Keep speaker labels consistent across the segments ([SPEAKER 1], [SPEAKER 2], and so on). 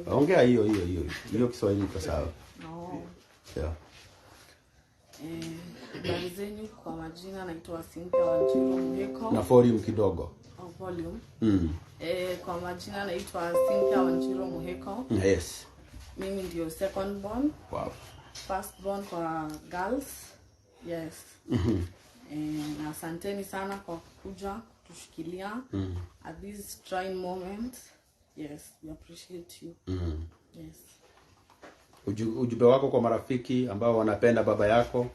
[SPEAKER 1] Kiswahili?
[SPEAKER 2] Ongea hiyo hiyo hiyo hiyo Kiswahili iko sawa.
[SPEAKER 1] No.
[SPEAKER 2] Yeah.
[SPEAKER 1] Habari zenyu, kwa majina naitwa Cynthia Wanjiru Muheko.
[SPEAKER 2] Na volume kidogo.
[SPEAKER 1] Au volume. Kwa majina naitwa Cynthia Wanjiru Muheko.
[SPEAKER 2] Yes.
[SPEAKER 1] Mimi ndio second born,
[SPEAKER 2] Wow.
[SPEAKER 1] first born kwa girls. Yes. Na asanteni sana kwa kuja kutushikilia at this trying moment. Yes, we appreciate you. Yes.
[SPEAKER 2] Ujumbe wako kwa marafiki ambao wanapenda baba yako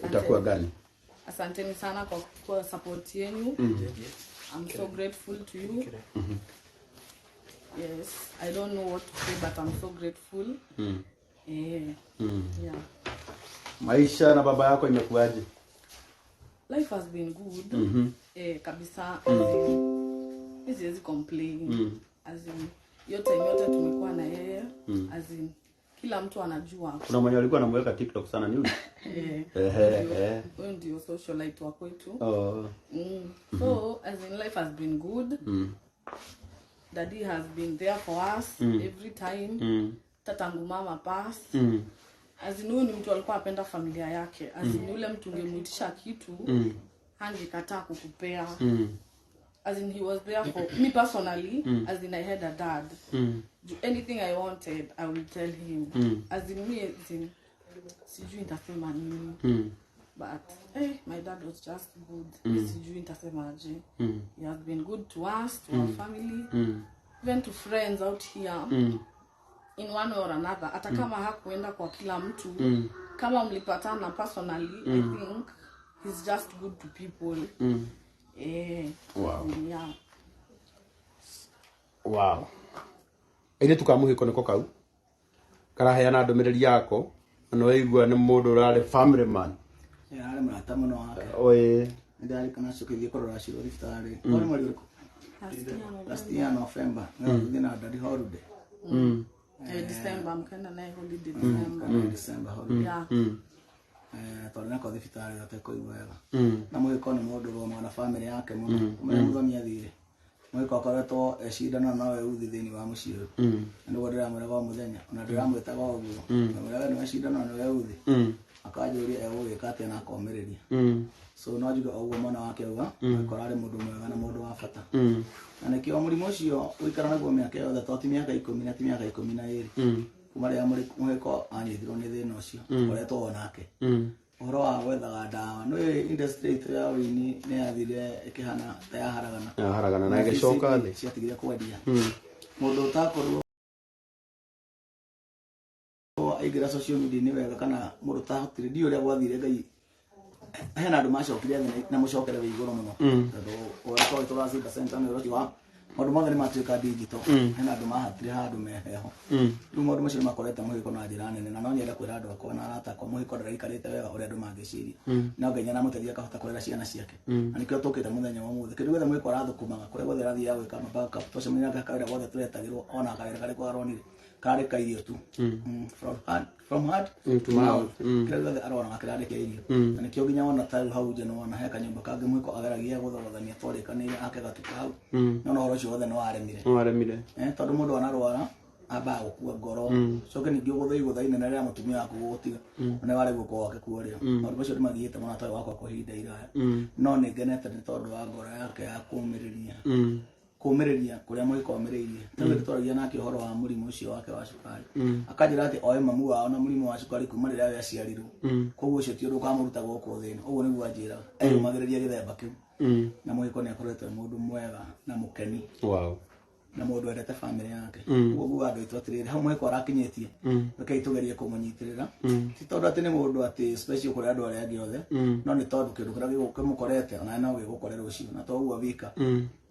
[SPEAKER 2] utakuwa gani?
[SPEAKER 1] Asanteni sana kwa kwa support yenu. I'm so grateful to you. Yes, I don't know what to say, but I'm so grateful. Yeah.
[SPEAKER 2] Maisha na baba yako imekuwaje?
[SPEAKER 1] Life has been good. Kabisa. As in, mi siwezi complain. As in, hiyo time yote tumekuwa na yeye. As in, kila mtu anajua.
[SPEAKER 2] Kuna mwenye alikuwa anamweka TikTok sana ni huyu.
[SPEAKER 1] Eh, huyo ndio socialite wa kwetu.
[SPEAKER 2] Oh.
[SPEAKER 1] So, as in, life has been good. Daddy has been there for us every time. Tangu mama pass. As in, huyu ni mtu alikuwa apenda familia yake. As in, yule mtu ungemuitisha kitu, hangekataa kukupea. As in, he was there for me personally. As in, I had a dad. Do anything I wanted, I will tell him. As in, me, as in, sijui nitasema nini. But my dad was just good. Sijui nitasemaje. He has been good to us, to our family, even to friends out here. In one way or another. Hata kama hakuenda kwa kila mtu, kama mlipatana personally, I think he's just good to people.
[SPEAKER 2] Wow.
[SPEAKER 1] Yeah.
[SPEAKER 2] Wow. Airĩtu ka mũhĩko nĩko kau karaheana ndũmĩrĩri yako na nĩwaigua nĩ mũndũ ũrarĩ family man.
[SPEAKER 3] Arĩ mũrata mũno wake.
[SPEAKER 2] Oĩ.
[SPEAKER 3] Nĩndarikana tũgĩthiĩ kũrora Shiro thibitarĩ. Warĩ mweri ũrĩkũ?
[SPEAKER 1] Last year, November.
[SPEAKER 3] Last year November. Nĩthiĩ na daddy holiday.
[SPEAKER 1] December, mkaenda naye holiday December.
[SPEAKER 3] December holiday.
[SPEAKER 1] Yeah.
[SPEAKER 3] Twarĩ nako thibitarĩ gatekũigua wega. Na mũgĩko nĩ mũndũ ũrũgamaga na family yake mũno. Kuma rĩrĩa mũthoni athire. Mũgĩko akoretwo ecindana na we uthi thĩinĩ wa mũciĩ ũyũ. Na nĩguo ndĩramwĩraga o mũthenya. Ona ndĩramwĩtaga o ũguo. Ndamwĩraga we nĩwe cindana na we uthi. Akanjũria egũgĩka atĩa na akomĩrĩria. So no njuge o ũguo mwana wake auga, mũgĩko ararĩ mũndũ mwega na mũndũ wa bata. Na nĩkĩo mũrimũ ũcio ũikara naguo mĩaka yothe, to ti mĩaka 10 na ti mĩaka 12. Kuma rĩrĩa mũgĩko anyitirwo nĩ thĩna ũcio, tũkoretwo o nake. Ũhoro wa gwethaga ndawa, nĩ industry itũ ya ũini nĩ yathire ĩkĩhana ta yaharagana.
[SPEAKER 2] Yaharagana na ĩgĩcoka thĩ.
[SPEAKER 3] Ciatigire kwendia. Mũndũ ũtakorwo aingĩra social media nĩ wega kana mũndũ ũtahotire, ndiũĩ ũrĩa gwathire Ngai. Hena andũ macokire thĩ na mũcokere wĩ igũrũ mũno. Tondũ ũrĩa twarĩ tũra Cyber Center nĩ ũcio wa maũndũ mothe nĩ matuĩka digital. Hena andũ mahatire handũ meheho. Rĩu maũndũ macio nĩ makorete mũhĩko na njĩra nene, na no nyende kwĩra andũ akwa na arata akwa mũhĩko ndaraikarĩte wega ũrĩa andũ mangĩciria. No Ngai nĩaramũteithia akahota kũrera ciana ciake. Na nĩkĩo tũkĩte mũthenya wa ũmũthĩ. Kĩndũ gĩothe mũhĩko arathũkũmaga, kũrĩa guothe arathiaga gwĩka ma backup, twacemania nake kawĩra gothe tũretagĩrwo, ona kawĩra karĩkũ aronire, karĩ ka irio tu. From heart
[SPEAKER 2] To mouth.
[SPEAKER 3] Kĩrĩa gĩothe aronaga kĩrarĩ kĩa irio. Na nĩkĩo nginya wona ta rĩu hau nja nĩwona he kanyũmba kangĩ mũhĩko ageragia gũthogothania twarĩkanĩire ake gatuka hau. No ũhoro ũcio wothe nĩwaremire.
[SPEAKER 2] Nĩwaremire.
[SPEAKER 3] Tondũ mũndũ anarwara ambaga gũkua ngoro. Coke ningĩ ũgũthe igũtha inene rĩa mũtumia waku gũgũtiga. Na nĩ warĩ guoko gwake kuo rĩo. Maũndũ macio nĩmagiĩte mũno atarĩ wakwa kwa ihinda iraya. No nĩngenete nĩ tondũ wa ngoro yake ya kũũmĩrĩria. Kũũmĩrĩria kũrĩa mũhĩko omĩrĩirie. Ta rĩu twaragia nake ũhoro wa mũrimũ ũcio wake wa cukari. Akanjĩra atĩ oĩ mamu wao na mũrimũ wa cukari kuma rĩrĩa we aciarirwo. Koguo ũcio ti ũndũ ũkamũruta gũkũ thĩ ĩno. Ũguo nĩguo anjĩraga. Eyũmagĩrĩria gĩthemba kĩu. Na mũhĩko nĩ akoretwo e mũndũ mwega na mũkeni.
[SPEAKER 2] Wow.
[SPEAKER 3] Na mũndũ wendete family yake. Ũguo nguga andũ aitũ atĩrĩrĩ, hau mũhĩko arakinyĩtie. Rekei tũgerie kũmũnyitĩrĩra. Ti tondũ atĩ nĩ mũndũ atĩ special kũrĩ andũ arĩa angĩ othe. No nĩ tondũ kĩndũ kĩrĩa kĩmũkorete ona no gĩgũkore rũciũ. Na to ũguo wika.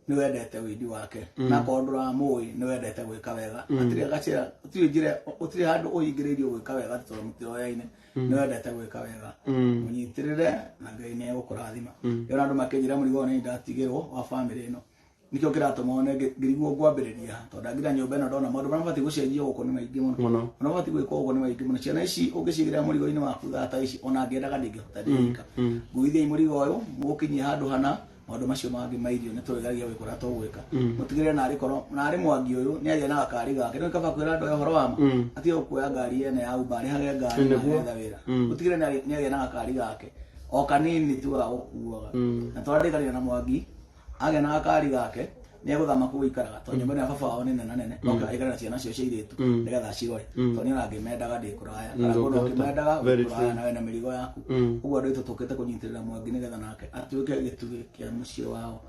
[SPEAKER 3] Nĩ wendete wĩindi wake. Na akorwo ndũramũĩ, nĩ wendete gwĩka wega. Hatirĩ gacĩra, gũtirĩ njĩra, gũtirĩ handũ ũhingĩrĩirio gwĩka wega atĩ tondũ mũtiroyaine. Nĩ wendete gwĩka wega. Mũnyitĩrĩre na Ngai nĩ egũkũrathima. Rĩu ona andũ makĩnjĩra mũrigo ũyũ nĩ ndatigĩrwo wa family ĩno. Nĩkĩo kĩratũma one ngĩrigwo ngwambĩrĩria haha, tondũ ndaingĩra nyũmba ĩno ndona maũndũ marĩa mabatiĩ gũcenjio gũkũ nĩ maingĩ mũno.
[SPEAKER 2] Mũno.
[SPEAKER 3] Marĩa mabatiĩ gwĩkwo gũkũ nĩ maingĩ mũno. Ciana ici ũngĩcigĩrĩra mũrigo-inĩ waku thaa ta ici, ona ngĩendaga ndingĩhota ndĩrika. Nguithiai mũrigo ũyũ, mũũkinyie handũ hana, Maũndũ macio mangĩ ma irio nĩ tũrĩgeragia gwĩka ũrĩa tũgwĩka. Mũtigĩrĩre narĩ korwo narĩ Mwangi ũyũ nĩ agĩa na gakari gake. Nĩ kaba kwĩra andũ aya ũhoro wa ma. Atige gũkuoya ngari ene ya Uber, arĩhage ngari na agetha wĩra. Mũtigĩrĩre nĩ agĩa na gakari gake. O kanini tu ga gũkuaga. Na twarĩkanĩra na Mwangi, agĩa na gakari gake, nĩ egũthama kũu aikaraga tondũ nyũmba ĩno ya baba wao nĩ nene nene, oke aikare na ciana cio cia airĩtu nĩgetha acirore, tondũ niĩ ona ngĩmendaga ndĩ kũraya, kana kũndũ ũkĩmendaga
[SPEAKER 2] Very
[SPEAKER 3] kũraya na wena mĩrigo yaku. Ũguo andũ aitũ tũkĩte kũnyitĩrĩra Mwangi nĩgetha nake atuĩke gĩtugĩ kĩa mũciĩ wao.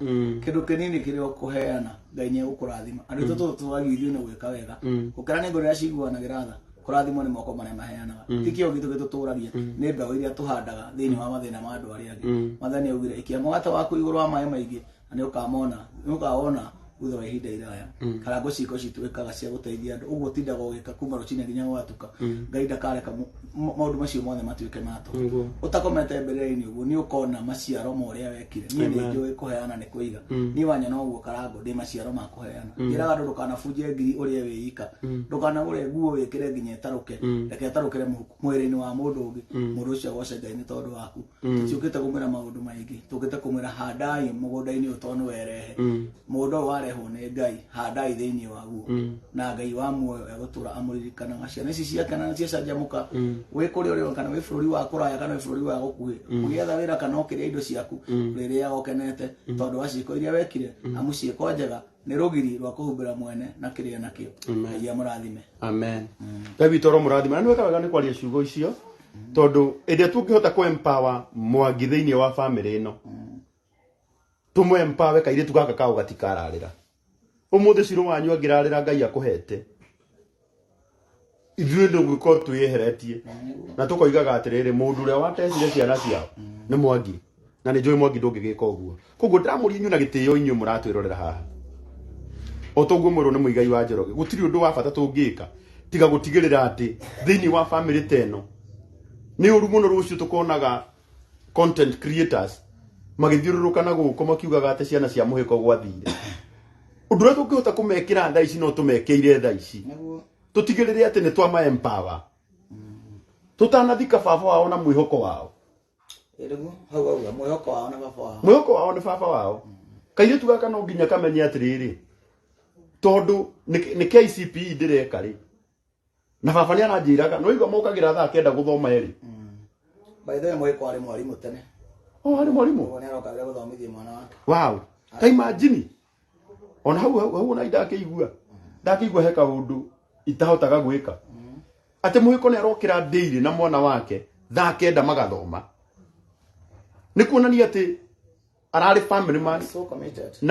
[SPEAKER 3] Kĩndũ kĩnini kĩrĩa ũkũheana, Ngai nĩ egũkũrathima. Andũ aitũ tũtũragio ithuĩ nĩ gwĩka wega, gũkĩra nĩ ngũrĩra ciguanagĩra tha. Kũrathimwo nĩ moko marĩa maheanaga, ti kĩo gitũ gĩtũtũragia, nĩ mbeũ iria tũhandaga thĩinĩ wa mathĩna ma andũ arĩa angĩ. Mwathani augire, ikia mũgate waku igũrũ wa maĩ maingĩ na nĩ ũkamona, nĩ ũkawona thutha wa ihinda iraya. Karango ciĩko citũ ĩkaga cia gũteithia andũ, ũguo tindaga ũgĩka kuma rũcinĩ nginya gwatuka. Ngai ndakareka maũndũ macio mothe matuĩke ma tũhũ. Ũtakomete mbere-inĩ ũguo nĩ ũkona maciaro ma ũrĩa wekire. Niĩ nĩ njũĩ kũheana nĩ kũiga. Niĩ wanyona ũguo Karango ndĩ maciaro ma kũheana. Njĩraga andũ ndũkanabunje ngiri ũrĩe wĩ ika, ndũkanagũre nguo wĩkĩre nginya ĩtarũke, reke ĩtarũkĩre mwĩrĩ-inĩ wa mũndũ ũngĩ, mũndũ ũcio agoce Ngai nĩ tondũ waku. Tũtiũkĩte kũmwĩra maũndũ maingĩ, tũkĩte kũmwĩra handai mũgũnda-inĩ ũyũ tondũ nĩ werehe. Mũgũnda ũyũ warehwo nĩ Ngai, handai thĩinĩ waguo, na Ngai wa muoyo egũtũra amũririkanaga. Ciana ici ciake na ciacanjamũka, wĩ kũrĩa ũrĩ kana wĩ bũrũri wa kũraya kana wĩ bũrũri wa gũkuhĩ, ũgĩetha wĩra kana ũkĩrĩa indo ciaku, ũrĩrĩaga ũkenete tondũ wa ciĩko iria wekire. Amu ciĩko njega nĩ rũgiri rwa kũhumbĩra mwene na kĩrĩa nakĩo. Ngai amũrathime.
[SPEAKER 2] Amen. Ngai witũ aromũrathima. Na nĩ wega wega nĩ kwaria ciugo icio, tondũ ĩrĩa tũngĩhota kũ empower Mwangi thĩinĩ wa family ĩno, tũmũ empower kairĩtu gaka kao gatikararĩra. Ũmũthĩ Cirũ wanyu angĩrarĩra Ngai akũhete, ithuĩ ndũgũkorwo twĩyeheretie na tũkoigaga atĩrĩrĩ, mũndũ ũrĩa watecire ciana ciao nĩ Mwangi, na nĩ njũĩ Mwangi ndũngĩgĩka ũguo. Koguo ndĩramũria inyuĩ na gĩtĩo, inyuĩ mũratwĩrorera haha, o toguo mwĩrwo nĩ Mũigai wa Njoroge, gũtirĩ ũndũ wa bata tũngĩka tiga gũtigĩrĩra atĩ thĩinĩ wa family ta ĩno. Nĩ ũru mũno rũciũ tũkonaga content creators magĩthiũrũrũka na gũkũ makiugaga atĩ ciana cia mũhĩko gwathire. Ũndũ ũrĩa tũngĩhota kũmekĩra thaa ici no tũmekĩire thaa ici, tũtigĩrĩre atĩ nĩ twama empower tũtanathika baba wao na mwĩhoko wao.
[SPEAKER 3] Ĩrĩguo hau auga mwĩhoko wao nĩ baba wao.
[SPEAKER 2] Mwĩhoko wao nĩ baba wao. Kairĩtu gaka no nginya kamenye atĩrĩrĩ, tondũ nĩ KCPE ndĩreka rĩ, na baba nĩ aranjĩraga no igua mokagĩra thaa 9 gũthoma ĩrĩ.
[SPEAKER 3] By the way, mũhĩko arĩ mwarimũ tene.
[SPEAKER 2] O arĩ mwarimũ.
[SPEAKER 3] Ũguo nĩ arokagĩra gũthomithia mwana wake.
[SPEAKER 2] Wow, ta imagine ona hau hau hau ona ndakĩigua he kaũndũ itahotaga gwĩka, atĩ mũhĩko nĩ arokĩra ndĩirĩ na mwana wake thaa 9 magathoma, nĩ kuonania atĩ ararĩ family man.
[SPEAKER 3] So committed.